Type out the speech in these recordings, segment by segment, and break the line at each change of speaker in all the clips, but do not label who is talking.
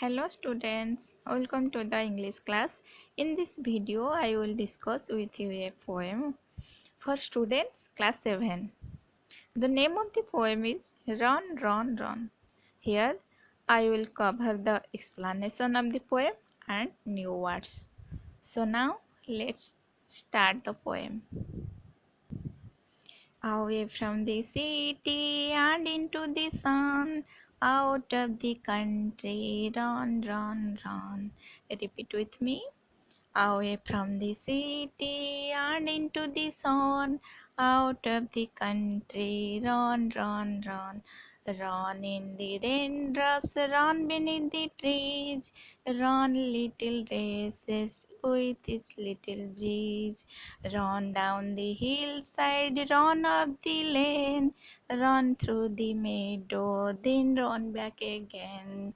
Hello students, welcome to the English class. In this video, I will discuss with you a poem for students class 7. The name of the poem is Run, Run, Run. Here, I will cover the explanation of the poem and new words. So now, let's start the poem. Away from the city and into the sun, out of the country, run, run, run. Repeat with me. Away from the city and into the sun, out of the country, run, run, run. Run in the raindrops, run beneath the trees, run little races with its little breeze. Run down the hillside, run up the lane, run through the meadow, then run back again.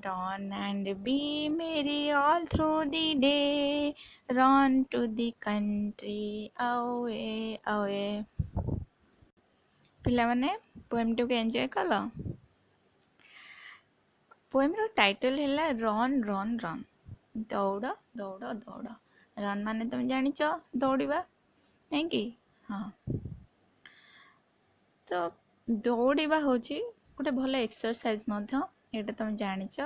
Run and be merry all through the day, run to the country, away, away. ପିଲାମାନେ, ପୋଏମ୍ଟିକୁ enjoy କଲ? ପୋଏମ୍ର title ହେଲା run run run, ଦୌଡ଼ ଦୌଡ଼ ଦୌଡ଼। Run ମାନେ ତମେ ଜାଣିଛ, ଦୌଡ଼ିବା, ନାଇଁ କି? ହଁ, ତ ଦୌଡ଼ିବା ହେଉଛି ଗୋଟେ ଭଲ ଏକ୍ସରସାଇଜ୍ ମଧ୍ୟ, ଏଇଟା ତମେ ଜାଣିଛ।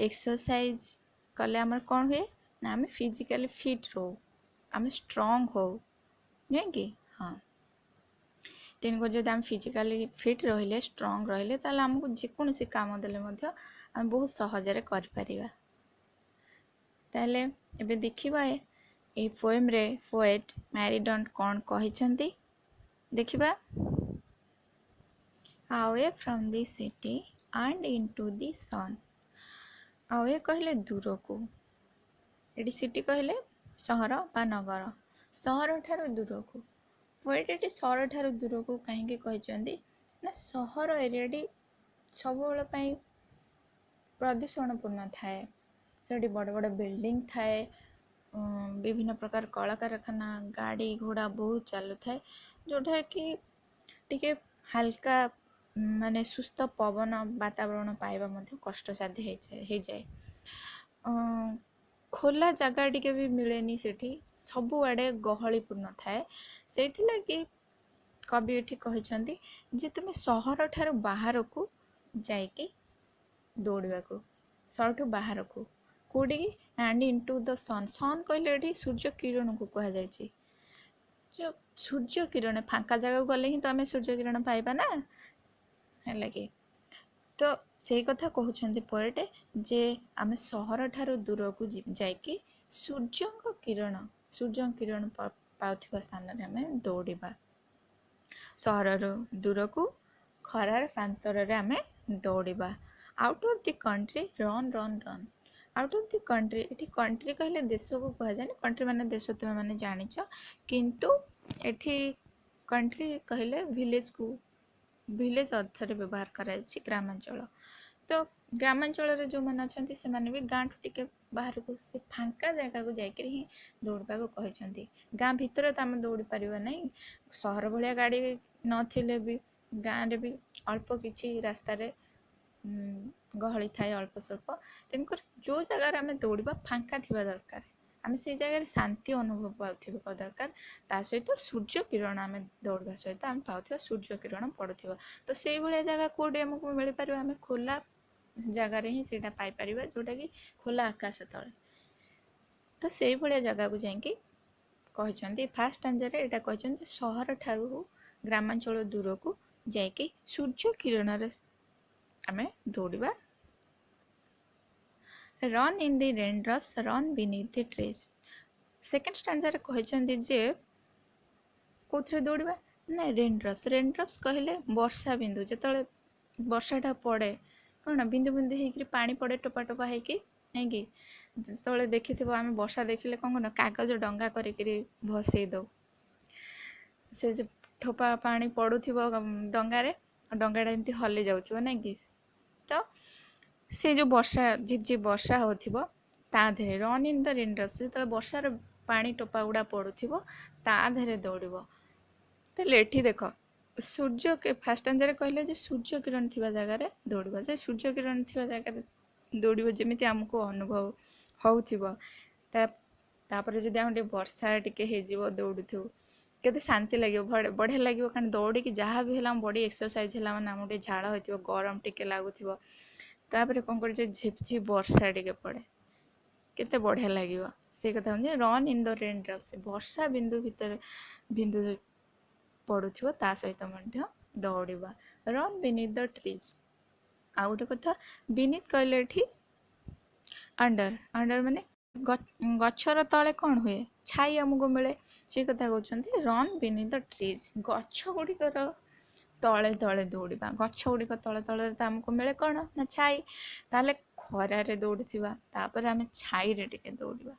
ଏକ୍ସରସାଇଜ୍ କଲେ ଆମର କ'ଣ ହୁଏ ନା ଆମେ ଫିଜିକାଲି ଫିଟ୍ ରହୁ, ଆମେ ଷ୍ଟ୍ରଙ୍ଗ ହଉ, ନୁହେଁ କି? ହଁ, ତେଣୁକରି ଯଦି ଆମେ ଫିଜିକାଲି ଫିଟ୍ ରହିଲେ, ଷ୍ଟ୍ରଙ୍ଗ ରହିଲେ, ତାହେଲେ ଆମକୁ ଯେକୌଣସି କାମ ଦେଲେ ମଧ୍ୟ ଆମେ ବହୁତ ସହଜରେ କରିପାରିବା। ତାହେଲେ ଏବେ ଦେଖିବା ଏଇ ପୋଏମ୍ରେ ପୋଏଟ୍ ମ୍ୟାରି don't କ'ଣ କହିଛନ୍ତି, ଦେଖିବା। Away from the city and into the sun. Away କହିଲେ ଦୂରକୁ। ଏଠି ସିଟି କହିଲେ ସହର ବା ନଗର, ସହରଠାରୁ ଦୂରକୁ। ପୋଏଟ୍ ଏଠି ସହରଠାରୁ ଦୂରକୁ କାହିଁକି କହିଛନ୍ତି ନା ସହର ଏରିଆଟି ସବୁବେଳ ପାଇଁ ପ୍ରଦୂଷଣପୂର୍ଣ୍ଣ ଥାଏ। ସେଠି ବଡ଼ ବଡ଼ ବିଲ୍ଡିଂ ଥାଏ, ବିଭିନ୍ନ ପ୍ରକାର କଳକାରଖାନା, ଗାଡ଼ି ଘୋଡ଼ା ବହୁତ ଚାଲୁଥାଏ, ଯେଉଁଠାରେ କି ଟିକେ ହାଲକା ମାନେ ସୁସ୍ଥ ପବନ ବାତାବରଣ ପାଇବା ମଧ୍ୟ କଷ୍ଟସାଧ୍ୟ ହେଇଯାଏ। ଖୋଲା ଜାଗା ଟିକେ ବି ମିଳେନି ସେଠି, ସବୁଆଡ଼େ ଗହଳିପୂର୍ଣ୍ଣ ଥାଏ। ସେଇଥିଲାଗି କବି ଏଠି କହିଛନ୍ତି ଯେ ତୁମେ ସହରଠାରୁ ବାହାରକୁ ଯାଇକି ଦୌଡ଼ିବାକୁ, ସହରଠୁ ବାହାରକୁ କେଉଁଠିକି? And into the sun. Sun କହିଲେ ଏଠି ସୂର୍ଯ୍ୟ କିରଣକୁ କୁହାଯାଇଛି। ଯେଉଁ ସୂର୍ଯ୍ୟ କିରଣ, ଫାଙ୍କା ଜାଗାକୁ ଗଲେ ହିଁ ତ ଆମେ ସୂର୍ଯ୍ୟ କିରଣ ପାଇବା ନା, ହେଲା କି? ତ ସେଇ କଥା କହୁଛନ୍ତି ପୋଏଟ୍ ଯେ ଆମେ ସହରଠାରୁ ଦୂରକୁ ଯାଇକି ସୂର୍ଯ୍ୟଙ୍କ କିରଣ ପାଉଥିବା ସ୍ଥାନରେ ଆମେ ଦୌଡ଼ିବା। ସହରରୁ ଦୂରକୁ ଖରାର ପ୍ରାନ୍ତରରେ ଆମେ ଦୌଡ଼ିବା। Out of the country, run, run, run. Out of the country, ଏଠି କଣ୍ଟ୍ରି କହିଲେ ଦେଶକୁ କୁହାଯାଏନି। କଣ୍ଟ୍ରି ମାନେ ଦେଶ ତୁମେ ମାନେ ଜାଣିଛ, କିନ୍ତୁ ଏଠି କଣ୍ଟ୍ରି କହିଲେ ଭିଲେଜକୁ, ଭିଲେଜ ଅର୍ଥରେ ବ୍ୟବହାର କରାଯାଇଛି, ଗ୍ରାମାଞ୍ଚଳ। ତ ଗ୍ରାମାଞ୍ଚଳରେ ଯେଉଁମାନେ ଅଛନ୍ତି, ସେମାନେ ବି ଗାଁଠୁ ଟିକେ ବାହାରକୁ ସେ ଫାଙ୍କା ଜାଗାକୁ ଯାଇକରି ହିଁ ଦୌଡ଼ିବାକୁ କହିଛନ୍ତି। ଗାଁ ଭିତରେ ତ ଆମେ ଦୌଡ଼ି ପାରିବା ନାହିଁ। ସହର ଭଳିଆ ଗାଡ଼ି ନଥିଲେ ବି ଗାଁରେ ବି ଅଳ୍ପ କିଛି ରାସ୍ତାରେ ଗହଳି ଥାଏ, ଅଳ୍ପ ସ୍ୱଳ୍ପ। ତେଣୁକରି ଯେଉଁ ଜାଗାରେ ଆମେ ଦୌଡ଼ିବା, ଫାଙ୍କା ଥିବା ଦରକାର, ଆମେ ସେଇ ଜାଗାରେ ଶାନ୍ତି ଅନୁଭବ ପାଉଥିବା ଦରକାର। ତା ସହିତ ସୂର୍ଯ୍ୟ କିରଣ, ଆମେ ଦୌଡ଼ିବା ସହିତ ଆମେ ପାଉଥିବା ସୂର୍ଯ୍ୟ କିରଣ ପଡ଼ୁଥିବ। ତ ସେଇଭଳିଆ ଜାଗା କେଉଁଠି ଆମକୁ ମିଳିପାରିବ? ଆମେ ଖୋଲା ଜାଗାରେ ହିଁ ସେଇଟା ପାଇପାରିବା, ଯେଉଁଟାକି ଖୋଲା ଆକାଶ ତଳେ। ତ ସେଇଭଳିଆ ଜାଗାକୁ ଯାଇକି କହିଛନ୍ତି। ଫାଷ୍ଟ ଷ୍ଟାଞ୍ଜାରେ ଏଇଟା କହିଛନ୍ତି, ସହରଠାରୁ ଗ୍ରାମାଞ୍ଚଳ ଦୂରକୁ ଯାଇକି ସୂର୍ଯ୍ୟ କିରଣରେ ଆମେ ଦୌଡ଼ିବା। Run in the raindrops, run beneath the trees. Second ଷ୍ଟାଞ୍ଜାରେ କହିଛନ୍ତି ଯେ କେଉଁଥିରେ ଦୌଡ଼ିବା ନା ରେନ୍ ଡ୍ରପ୍ସ। ରେନ୍ ଡ୍ରପ୍ସ କହିଲେ ବର୍ଷା ବିନ୍ଦୁ। ଯେତେବେଳେ ବର୍ଷାଟା ପଡ଼େ, କ'ଣ ବିନ୍ଦୁ ବିନ୍ଦୁ ହେଇକିରି ପାଣି ପଡ଼େ, ଟୋପା ଟୋପା ହେଇକି, ନାଇଁ କି? ଯେତେବେଳେ ଦେଖିଥିବ, ଆମେ ବର୍ଷା ଦେଖିଲେ କ'ଣ କରୁ? କାଗଜ ଡଙ୍ଗା କରିକିରି ଭସେଇ ଦେଉ। ସେ ଯେଉଁ ଠୋପା ପାଣି ପଡ଼ୁଥିବ ଡଙ୍ଗାରେ, ଡଙ୍ଗାଟା ଏମିତି ହଲି ଯାଉଥିବ, ନାଇଁ କି? ତ ସେ ଯେଉଁ ବର୍ଷା, ଝିପ୍ ଝିପ୍ ବର୍ଷା ହେଉଥିବ, ତା ଦେହରେ run in the rain drops, ଯେତେବେଳେ ବର୍ଷାର ପାଣି ଟୋପା ଗୁଡ଼ା ପଡ଼ୁଥିବ, ତା ଦେହରେ ଦୌଡ଼ିବ। ତାହେଲେ ଏଠି ଦେଖ, ସୂର୍ଯ୍ୟ ଫାଷ୍ଟ ଆନ୍ସରରେ କହିଲେ ଯେ ସୂର୍ଯ୍ୟ କିରଣ ଥିବା ଜାଗାରେ ଦୌଡ଼ିବା। ଯେ ସୂର୍ଯ୍ୟ କିରଣ ଥିବା ଜାଗାରେ ଦୌଡ଼ିବ ଯେମିତି ଆମକୁ ଅନୁଭବ ହେଉଥିବ। ତାପରେ ଯଦି ଆମେ ଟିକେ ବର୍ଷା ଟିକେ ହେଇଯିବ, ଦୌଡ଼ୁଥିବୁ, କେତେ ଶାନ୍ତି ଲାଗିବ, ବଢ଼ିଆ ଲାଗିବ। କାରଣ ଦୌଡ଼ିକି ଯାହା ବି ହେଲା ଆମ ବଡ଼ି ଏକ୍ସରସାଇଜ୍ ହେଲା, ମାନେ ଆମକୁ ଟିକେ ଝାଳ ହେଇଥିବ, ଗରମ ଟିକେ ଲାଗୁଥିବ, ତାପରେ କ'ଣ କରୁଛେ, ଝିପ୍ ଝିପ୍ ବର୍ଷା ଟିକେ ପଡ଼େ, କେତେ ବଢ଼ିଆ ଲାଗିବ। ସେ କଥା ହେଉଛି run in the rain drops, ବର୍ଷା ବିନ୍ଦୁ ଭିତରେ ବିନ୍ଦୁ ପଡ଼ୁଥିବ ତା ସହିତ ମଧ୍ୟ ଦୌଡ଼ିବା। ରନ୍ ବିନିଥ୍ ଦ ଟ୍ରିଜ୍। ଆଉ ଗୋଟେ କଥା, ବିନିଥ୍ କହିଲେ ଏଠି ଅଣ୍ଡର। ଅଣ୍ଡର ମାନେ ଗଛର ତଳେ କ'ଣ ହୁଏ? ଛାଇ ଆମକୁ ମିଳେ। ସେ କଥା କହୁଛନ୍ତି ରନ୍ ବିନିଥ୍ ଦ ଟ୍ରିଜ୍, ଗଛ ଗୁଡ଼ିକର ତଳେ ତଳେ ଦୌଡ଼ିବା। ଗଛ ଗୁଡ଼ିକ ତଳେ ତଳରେ ତ ଆମକୁ ମିଳେ କ'ଣ ନା ଛାଇ। ତାହେଲେ ଖରାରେ ଦୌଡ଼ୁଥିବା, ତାପରେ ଆମେ ଛାଇରେ ଟିକେ ଦୌଡ଼ିବା,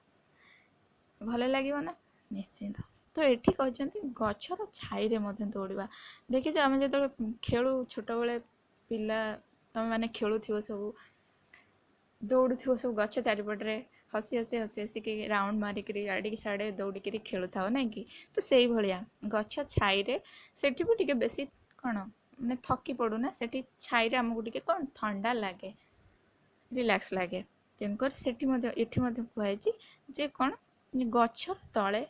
ଭଲ ଲାଗିବ ନା? ନିଶ୍ଚିନ୍ତ। ତ ଏଠି କହିଛନ୍ତି ଗଛର ଛାଇରେ ମଧ୍ୟ ଦୌଡ଼ିବା। ଦେଖିଛ, ଆମେ ଯେତେବେଳେ ଖେଳୁ ଛୋଟବେଳେ ପିଲା, ତମେମାନେ ଖେଳୁଥିବ, ସବୁ ଦୌଡ଼ୁଥିବ ସବୁ ଗଛ ଚାରିପଟରେ, ହସି ହସି ହସି ହସିକି ରାଉଣ୍ଡ ମାରିକିରି ଆଡ଼ିକି ସାଡ଼େ ଦୌଡ଼ିକିରି ଖେଳୁଥାଅ, ନାଇଁ କି? ତ ସେଇଭଳିଆ ଗଛ ଛାଇରେ ସେଠି ବି ଟିକେ ବେଶୀ କ'ଣ ମାନେ ଥକି ପଡ଼ୁନା। ସେଠି ଛାଇରେ ଆମକୁ ଟିକେ କ'ଣ ଥଣ୍ଡା ଲାଗେ, ରିଲାକ୍ସ ଲାଗେ। ତେଣୁକରି ସେଠି ମଧ୍ୟ ଏଠି ମଧ୍ୟ କୁହାଯାଇଛି ଯେ କ'ଣ ଗଛର ତଳେ,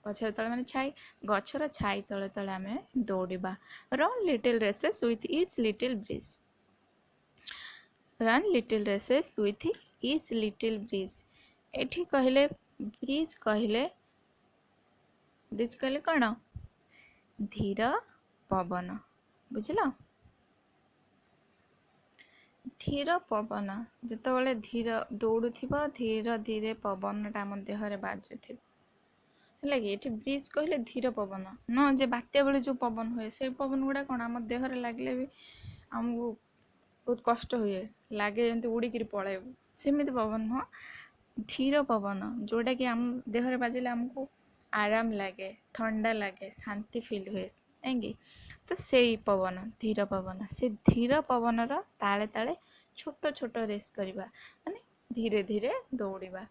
ଗଛର ତଳେ ମାନେ ଛାଇ, ଗଛର ଛାଇ ତଳେ ତଳେ ଆମେ ଦୌଡ଼ିବା। Run little races with each little breeze. Run little races with each little breeze. ଏଠି କହିଲେ ବ୍ରିଜ୍ କହିଲେ, ବ୍ରିଜ୍ କହିଲେ କ'ଣ? ଧୀର ପବନ, ବୁଝିଲ? ଧୀର ପବନ, ଯେତେବେଳେ ଧୀର ଦୌଡ଼ୁଥିବ, ଧୀର ଧୀରେ ପବନଟା ଆମ ଦେହରେ ବାଜୁଥିବ, ହେଲା କି? ଏଠି ବ୍ରିଜ୍ କହିଲେ ଧୀର ପବନ ନୁହଁ ଯେ ବାତ୍ୟା ବେଳେ ଯେଉଁ ପବନ ହୁଏ, ସେଇ ପବନ ଗୁଡ଼ା କ'ଣ ଆମ ଦେହରେ ଲାଗିଲେ ବି ଆମକୁ ବହୁତ କଷ୍ଟ ହୁଏ, ଲାଗେ ଯେମିତି ଉଡ଼ିକିରି ପଳେଇବୁ। ସେମିତି ପବନ ନୁହଁ, ଧୀର ପବନ ଯେଉଁଟାକି ଆମ ଦେହରେ ବାଜିଲେ ଆମକୁ ଆରାମ ଲାଗେ, ଥଣ୍ଡା ଲାଗେ, ଶାନ୍ତି ଫିଲ୍ ହୁଏ, ନାଇଁ କି? ତ ସେଇ ପବନ, ଧୀର ପବନ, ସେ ଧୀର ପବନର ତାଳେ ତାଳେ ଛୋଟ ଛୋଟ ରେସ୍ କରିବା, ମାନେ ଧୀରେ ଧୀରେ ଦୌଡ଼ିବା,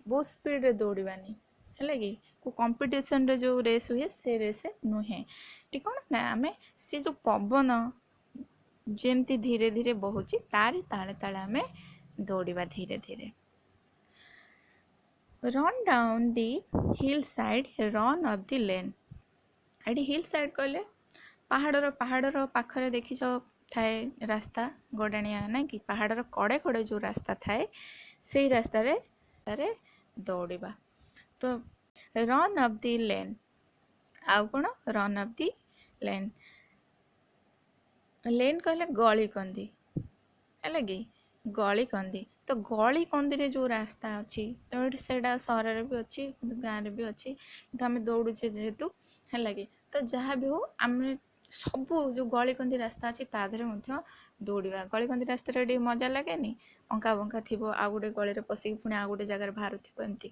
ବହୁତ ସ୍ପିଡ଼ରେ ଦୌଡ଼ିବାନି, ହେଲା କି? କେଉଁ କମ୍ପିଟିସନରେ ଯେଉଁ ରେସ୍ ହୁଏ ସେ ରେସ୍ ନୁହେଁ। ଏଠି କ'ଣ ନା ଆମେ ସେ ଯେଉଁ ପବନ ଯେମିତି ଧୀରେ ଧୀରେ ବହୁଛି ତାରି ତାଳେ ତାଳେ ଆମେ ଦୌଡ଼ିବା ଧୀରେ ଧୀରେ। Run down the hill side, run up the lane. ଏଠି ହିଲ୍ ସାଇଡ଼୍ କହିଲେ ପାହାଡ଼ର, ପାହାଡ଼ର ପାଖରେ ଦେଖିଛ ଥାଏ ରାସ୍ତା ଗଡ଼ାଣିଆ, ନାଇଁ କି? ପାହାଡ଼ର କଡ଼େ କଡ଼େ ଯେଉଁ ରାସ୍ତା ଥାଏ ସେଇ ରାସ୍ତାରେ ଦୌଡ଼ିବା। ତ ରନ୍ ଅପ୍ the lane, ଆଉ କ'ଣ? Run up the lane. Lane କହିଲେ ଗଳିକନ୍ଦି, ହେଲା କି? ଗଳିକନ୍ଦି। ତ ଗଳିକନ୍ଦିରେ ଯେଉଁ ରାସ୍ତା ଅଛି, ତ ଏଠି ସେଇଟା ସହରରେ ବି ଅଛି କିନ୍ତୁ ଗାଁରେ ବି ଅଛି, କିନ୍ତୁ ଆମେ ଦୌଡ଼ୁଛେ ଯେହେତୁ, ହେଲା କି? ତ ଯାହା ବି ହଉ ଆମେ ସବୁ ଯେଉଁ ଗଳିକନ୍ଦି ରାସ୍ତା ଅଛି ତା ଦେହରେ ମଧ୍ୟ ଦୌଡ଼ିବା। ଗଳିକନ୍ଦି ରାସ୍ତାରେ ଟିକେ ମଜା ଲାଗେନି? ଅଙ୍କା ବଙ୍କା ଥିବ, ଆଉ ଗୋଟେ ଗଳିରେ ପଶିକି ପୁଣି ଆଉ ଗୋଟେ ଜାଗାରେ ବାହାରୁଥିବ ଏମିତି।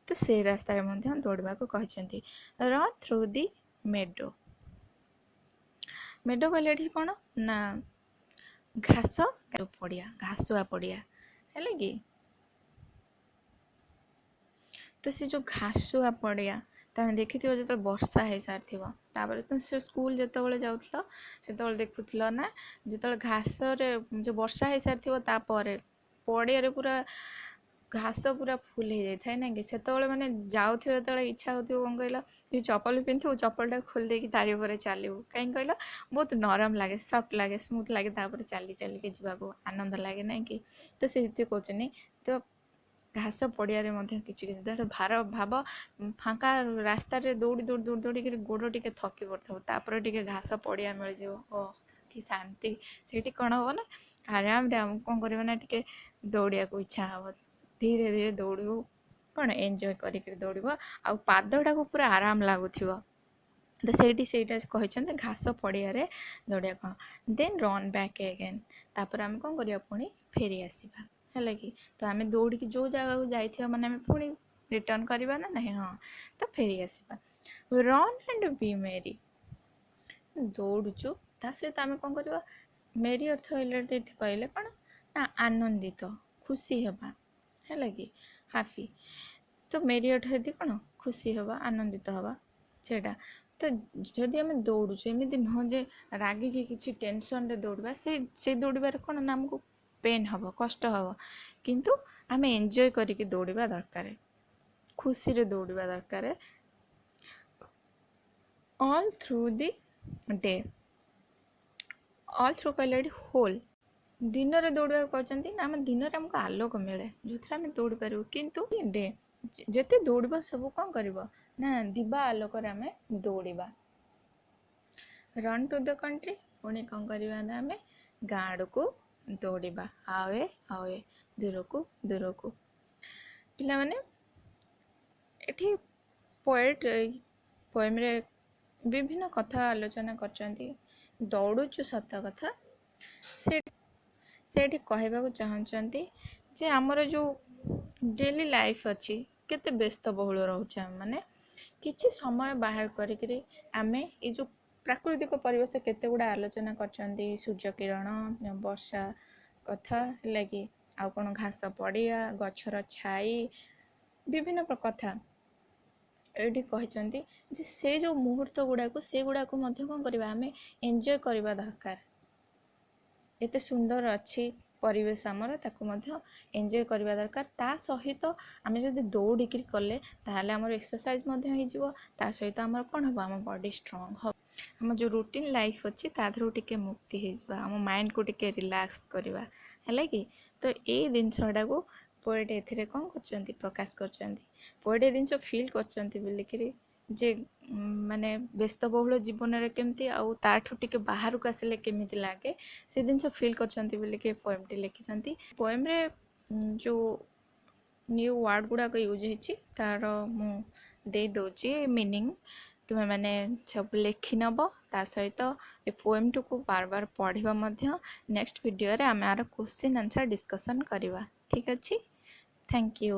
ତ ସେଇ ରାସ୍ତାରେ ମଧ୍ୟ ଦୌଡ଼ିବାକୁ କହିଛନ୍ତି। ରନ୍ ଥ୍ରୁ ଦି ମେଡୋ। ମେଡୋ କହିଲେ ଏଠି କ'ଣ ନା ଘାସ ପଡ଼ିଆ, ଘାସୁଆ ପଡ଼ିଆ, ହେଲା କି? ତ ସେ ଯେଉଁ ଘାସୁଆ ପଡ଼ିଆ ତମେ ଦେଖିଥିବ ଯେତେବେଳେ ବର୍ଷା ହେଇସାରିଥିବ, ତାପରେ ତୁମେ ସେ ସ୍କୁଲ ଯେତେବେଳେ ଯାଉଥିଲ ସେତେବେଳେ ଦେଖୁଥିଲ ନା, ଯେତେବେଳେ ଘାସରେ ଯେଉଁ ବର୍ଷା ହେଇସାରିଥିବ ତାପରେ ପଡ଼ିଆରେ ପୁରା ଘାସ ପୁରା ଫୁଲ୍ ହେଇଯାଇଥାଏ, ନାଇଁ କି? ସେତେବେଳେ ମାନେ ଯାଉଥିବ ଯେତେବେଳେ ଇଚ୍ଛା ହେଉଥିବ କ'ଣ କହିଲ, ଯେଉଁ ଚପଲ ପିନ୍ଧିଥିବୁ ଚପଲଟା ଖୋଲି ଦେଇକି ତାରି ଉପରେ ଚାଲିବୁ। କାହିଁକି କହିଲ? ବହୁତ ନରମ ଲାଗେ, ସଫ୍ଟ ଲାଗେ, ସ୍ମୁଥ୍ ଲାଗେ, ତାପରେ ଚାଲି ଚାଲିକି ଯିବାକୁ ଆନନ୍ଦ ଲାଗେ, ନାଇଁ କି? ତ ସେଇଥି କହୁଛନ୍ତି। ତ ଘାସ ପଡ଼ିଆରେ ମଧ୍ୟ କିଛି କିଛି ଧର ଭାର ଭାବ, ଫାଙ୍କା ରାସ୍ତାରେ ଦୌଡ଼ି ଦୌଡ଼ି ଦୌଡ଼ି ଦୌଡ଼ିକିରି ଗୋଡ଼ ଟିକେ ଥକି ପଡ଼ିଥିବ, ତାପରେ ଟିକେ ଘାସ ପଡ଼ିଆ ମିଳିଯିବ, ଓ କି ଶାନ୍ତି! ସେଇଠି କ'ଣ ହେବ ନା ଆରାମରେ ଆମକୁ କ'ଣ କରିବ ନା ଟିକେ ଦୌଡ଼ିବାକୁ ଇଚ୍ଛା ହେବ। ଧୀରେ ଧୀରେ ଦୌଡ଼ିବୁ, କ'ଣ ଏନ୍ଜୟ କରିକିରି ଦୌଡ଼ିବ, ଆଉ ପାଦଟାକୁ ପୁରା ଆରାମ ଲାଗୁଥିବ। ତ ସେଇଠି ସେଇଟା କହିଛନ୍ତି ଘାସ ପଡ଼ିଆରେ ଦୌଡ଼ିବା କ'ଣ। ଦେନ୍ ରନ୍ ବ୍ୟାକ୍ ଏଗେନ୍। ତାପରେ ଆମେ କ'ଣ କରିବା? ପୁଣି ଫେରି ଆସିବା, ହେଲା କି? ତ ଆମେ ଦୌଡ଼ିକି ଯେଉଁ ଜାଗାକୁ ଯାଇଥିବା ମାନେ ଆମେ ପୁଣି ରିଟର୍ନ କରିବା ନା ନାହିଁ? ହଁ, ତ ଫେରି ଆସିବା। ରନ୍ ଆଣ୍ଡ ବି ମେରି। ଦୌଡ଼ୁଛୁ ତା ସହିତ ଆମେ କ'ଣ କରିବା? ମେରି ଅର୍ଥ ଏଠି କହିଲେ କ'ଣ ନା ଆନନ୍ଦିତ, ଖୁସି ହେବା, ହେଲା କି? ହାପି। ତ ମେରି ଅର୍ଥ ଏଠି କ'ଣ? ଖୁସି ହେବା, ଆନନ୍ଦିତ ହେବା ସେଇଟା। ତ ଯଦି ଆମେ ଦୌଡ଼ୁଛୁ, ଏମିତି ନୁହଁ ଯେ ରାଗିକି କିଛି ଟେନସନ୍ରେ ଦୌଡ଼ିବା। ସେ ଦୌଡ଼ିବାରେ କ'ଣ ନା ଆମକୁ ପେନ୍ ହେବ, କଷ୍ଟ ହେବ, କିନ୍ତୁ ଆମେ ଏନ୍ଜୟ କରିକି ଦୌଡ଼ିବା ଦରକାର, ଖୁସିରେ ଦୌଡ଼ିବା ଦରକାର। All through the day, all through କହିଲେ ଏଠି ହୋଲ୍ ଦିନରେ ଦୌଡ଼ିବାକୁ କହୁଛନ୍ତି ନା। ଆମ ଦିନରେ ଆମକୁ ଆଲୋକ ମିଳେ, ଯେଉଁଥିରେ ଆମେ ଦୌଡ଼ିପାରିବୁ। କିନ୍ତୁ ଡେ ଯେତେ ଦୌଡ଼ିବ ସବୁ କ'ଣ କରିବ ନା ଦିବା ଆଲୋକରେ ଆମେ ଦୌଡ଼ିବା। ରନ୍ ଟୁ the country, ପୁଣି କ'ଣ କରିବା ନା ଆମେ ଗାଁ ଆଡ଼କୁ ଦୌଡ଼ିବା। ଆୱେ ଆୱେ, ଦୂରକୁ ଦୂରକୁ। ପିଲାମାନେ, ଏଠି ପୋଏଟ୍ ପୋଏମ୍ରେ ବିଭିନ୍ନ କଥା ଆଲୋଚନା କରିଛନ୍ତି। ଦୌଡ଼ୁଛୁ ସତ କଥା, ସେ ସେଠି କହିବାକୁ ଚାହୁଁଛନ୍ତି ଯେ ଆମର ଯେଉଁ ଡେଲି ଲାଇଫ୍ ଅଛି, କେତେ ବ୍ୟସ୍ତବହୁଳ ରହୁଛେ ଆମେମାନେ, କିଛି ସମୟ ବାହାର କରିକିରି ଆମେ ଏଇ ଯେଉଁ ପ୍ରାକୃତିକ ପରିବେଶ କେତେ ଗୁଡ଼ା ଆଲୋଚନା କରିଛନ୍ତି। ସୂର୍ଯ୍ୟ କିରଣ, ବର୍ଷା କଥା ହେଲା କି ଆଉ କ'ଣ, ଘାସ ପଡ଼ିଆ, ଗଛର ଛାଇ, ବିଭିନ୍ନ କଥା ଏଇଠି କହିଛନ୍ତି ଯେ ସେ ଯେଉଁ ମୁହୂର୍ତ୍ତ ଗୁଡ଼ାକୁ, ସେଗୁଡ଼ାକୁ ମଧ୍ୟ କ'ଣ କରିବା, ଆମେ ଏନ୍ଜୟ କରିବା ଦରକାର। ଏତେ ସୁନ୍ଦର ଅଛି ପରିବେଶ ଆମର, ତାକୁ ମଧ୍ୟ ଏନ୍ଜୟ କରିବା ଦରକାର। ତା ସହିତ ଆମେ ଯଦି ଦୌଡ଼ିକିରି କଲେ, ତାହେଲେ ଆମର ଏକ୍ସରସାଇଜ୍ ମଧ୍ୟ ହେଇଯିବ। ତା ସହିତ ଆମର କ'ଣ ହେବ? ଆମ ବଡ଼ି ଷ୍ଟ୍ରଙ୍ଗ ହେବ। ଆମ ଯେଉଁ ରୁଟିନ୍ ଲାଇଫ୍ ଅଛି, ତା ଦେହରୁ ଟିକେ ମୁକ୍ତି ହେଇଯିବା, ଆମ ମାଇଣ୍ଡକୁ ଟିକେ ରିଲାକ୍ସ କରିବା, ହେଲା କି? ତ ଏଇ ଜିନିଷଟାକୁ ପୋଏଟ୍ ଏଥିରେ କ'ଣ କରୁଛନ୍ତି? ପ୍ରକାଶ କରୁଛନ୍ତି। ପୋଏଟ୍ ଏ ଜିନିଷ ଫିଲ୍ କରିଛନ୍ତି ବୋଲିକିରି ଯେ ମାନେ ବ୍ୟସ୍ତବହୁଳ ଜୀବନରେ କେମିତି ଆଉ ତାଠୁ ଟିକେ ବାହାରକୁ ଆସିଲେ କେମିତି ଲାଗେ, ସେ ଜିନିଷ ଫିଲ୍ କରିଛନ୍ତି ବୋଲିକି ଏ ପୋଏମ୍ଟି ଲେଖିଛନ୍ତି। ପୋଏମ୍ରେ ଯେଉଁ ନ୍ୟୁ ୱାର୍ଡ଼ ଗୁଡ଼ାକ ୟୁଜ୍ ହେଇଛି, ତାର ମୁଁ ଦେଇଦେଉଛି ମିନିଂ, ତୁମେମାନେ ସବୁ ଲେଖିନେବ। ତା ସହିତ ଏ ପୋଏମ୍ଟିକୁ ବାର ବାର ପଢ଼ିବ ମଧ୍ୟ। ନେକ୍ସଟ ଭିଡ଼ିଓରେ ଆମେ ଆର କୋଶ୍ଚିନ୍ ଆନ୍ସର୍ ଡିସ୍କସନ୍ କରିବା। ଠିକ୍ ଅଛି, thank you.